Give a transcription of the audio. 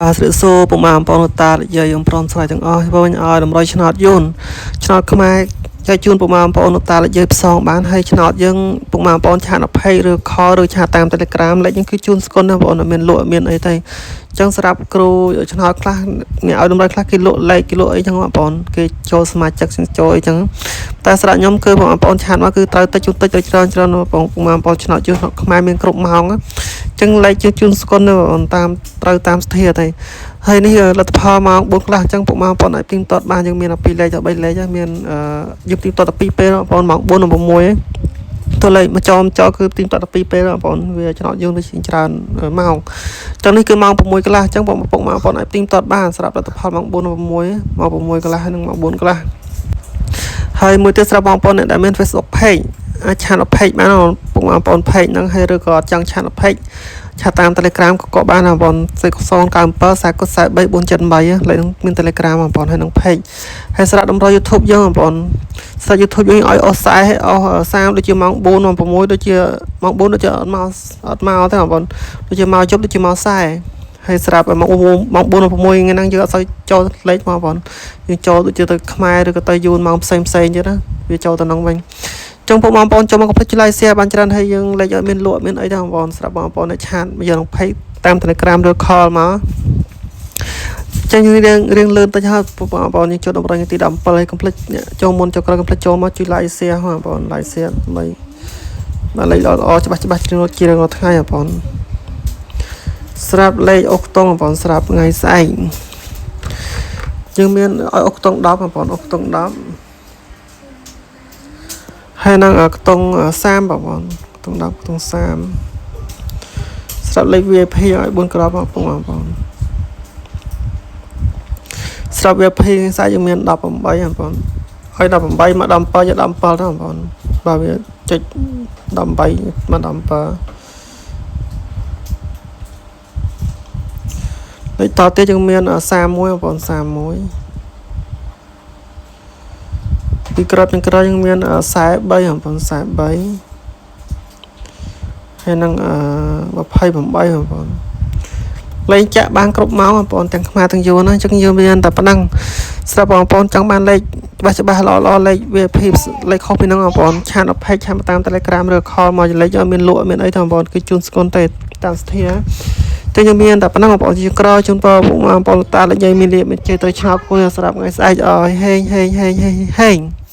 បាទស្រីសូពុកម៉ែបងប្អូនតានិយាយយើងព្រមស្រ័យទាំងអស់វិញឲ្យតម្រុយឆ្នោតយូនឆ្នោតខ្មែរចែកជូនពុកម៉ែបងប្អូនតានិយាយផ្សងបានហើយឆ្នោតយើងពុកម៉ែបងប្អូនឆាត20ឬខឬឆាតតាម Telegram លេខយើងគឺជូនស្គុនណាបងប្អូនអត់មានលក់អត់មានអីទេអញ្ចឹងសម្រាប់គ្រូឆ្នោតខ្លះអ្នកឲ្យតម្រុយខ្លះគេលក់លេខគេលក់អីចឹងបងប្អូនគេចូលសមាជិកចូលអីចឹងតែសម្រាប់ខ្ញុំគឺបងប្អូនឆាតមកគឺត្រូវតិចជូនតិចទៅច្រើនច្រើនបងប្អូនពុកម៉ែបងប្អូនឆ្នោតយើងខ្មែរមានគ្រប់ម៉ោងអញ្ចឹងលេខយើងជូនស្គុនណាបងប្អូនតាមត្រូវតាមស្ធាទេហើយនេះលទ្ធផលម៉ោង4ខ្លះអញ្ចឹងពុកម៉ែបងប្អូនអាចទីងទាត់បានយើងមាន12លេខទៅ3លេខមានយើងទីងទាត់12ពេលបងប្អូនម៉ោង4និង6តលេខមកចោមចោគឺទីងទាត់12ពេលបងប្អូនវាឆ្នោតយើងវាច្រើនម៉ោងចឹងនេះគឺម៉ោង6កន្លះអញ្ចឹងបងពុកម៉ែបងប្អូនអាចទីងទាត់បានសម្រាប់លទ្ធផលម៉ោង4និង6ម៉ោង6កន្លះនិងម៉ោង4កន្លះហើយមួយទៀតសម្រាប់បងប្អូនអ្នកដែលមាន Facebook page អាចឆាត page បានពុកម៉ែបងប្អូន page ហ្នឹងហើយឬក៏អត់ចង់ឆាត page ឆាតតាម Telegram ក៏បានដែរបងប្អូន097 43 478លេខមាន Telegram បងប្អូនហើយនឹង page ហើយសម្រាប់តម្រុយ YouTube យើងបងប្អូនសម្រាប់ YouTube យើងឲ្យអស់40អស់30ដូចជាម៉ោង4ម៉ោង6ដូចជាម៉ោង4ដូចជាអត់មកអត់មកទេបងប្អូនដូចជាមកជប់ដូចជាមក40ហើយស្រាប់ម៉ោងម៉ោង4 6ថ្ងៃហ្នឹងយើងអត់សូវចូលលេខមកបងប្អូនយើងចូលដូចជាទៅខ្មែរឬក៏ទៅយួនម៉ោងផ្សេងផ្សេងទៀតណាវាចូលទៅហ្នឹងវិញចុងពុកបងប្អូនចូលមកកុំភ្លេច like share បានច្រើនហើយយើងលេខឲ្យមានលក់មានអីដែរបងប្អូនស្រាប់បងប្អូននៅឆាតមកយើងក្នុង page តាម Telegram ឬ call មកចឹងយើងរៀងរៀងលឿនតិចហើយបងប្អូនយើងចូលដល់ថ្ងៃទី17ហើយកុំភ្លេចចូលមុនចូលក្រោយកុំភ្លេចចូលមកជួយ like share បងប្អូន like share ដើម្បីបាទលេខល្អល្អច្បាស់ច្បាស់ជាជារាល់ថ្ងៃបងប្អូនស្រាប់លេខអុកតុងបងប្អូនស្រាប់ថ្ងៃស្អែកយើងមានឲ្យអុកតុង10បងប្អូនអុកតុង10ហើយនឹងខ្ទង់30បងប្អូនខ្ទង់10ខ្ទង់30ស្រាប់លេខ VIP ឲ្យ4ក្របបងប្អូនបងប្អូនស្រាប់ VIP ខ្សែយើងមាន18បងប្អូនឲ្យ18មក17យក17ទៅបងប្អូនបាទវាចុច18មក17លេខតទៀតយើងមាន31បងប្អូន31ពីក្របទាំងក្រោយយើងមាន43បងប្អូន43ហើយនឹង28បងប្អូនលេងចាក់បានគ្រប់ម៉ោងបងប្អូនទាំងខ្មែរទាំងយួនណាអញ្ចឹងយើងមានតែប៉ុណ្ណឹងស្រាប់បងប្អូនចង់បានលេខច្បាស់ច្បាស់ល្អល្អលេខ VIP លេខខុសពីហ្នឹងបងប្អូនឆាន page ឆានតាម Telegram ឬ call មកលេខឲ្យមានលក់មានអីទៅបងប្អូនគឺជូនស្គុនទេតាមស្ធាតែខ្ញុំមានតែប៉ុណ្ណឹងបងប្អូនជាក្រជូនពរបងប្អូនតាលេខមានលៀបមានជ័យត្រូវឆ្នោតគួរសម្រាប់ថ្ងៃស្អែកឲ្យហេងហេងហេងហេងហេង។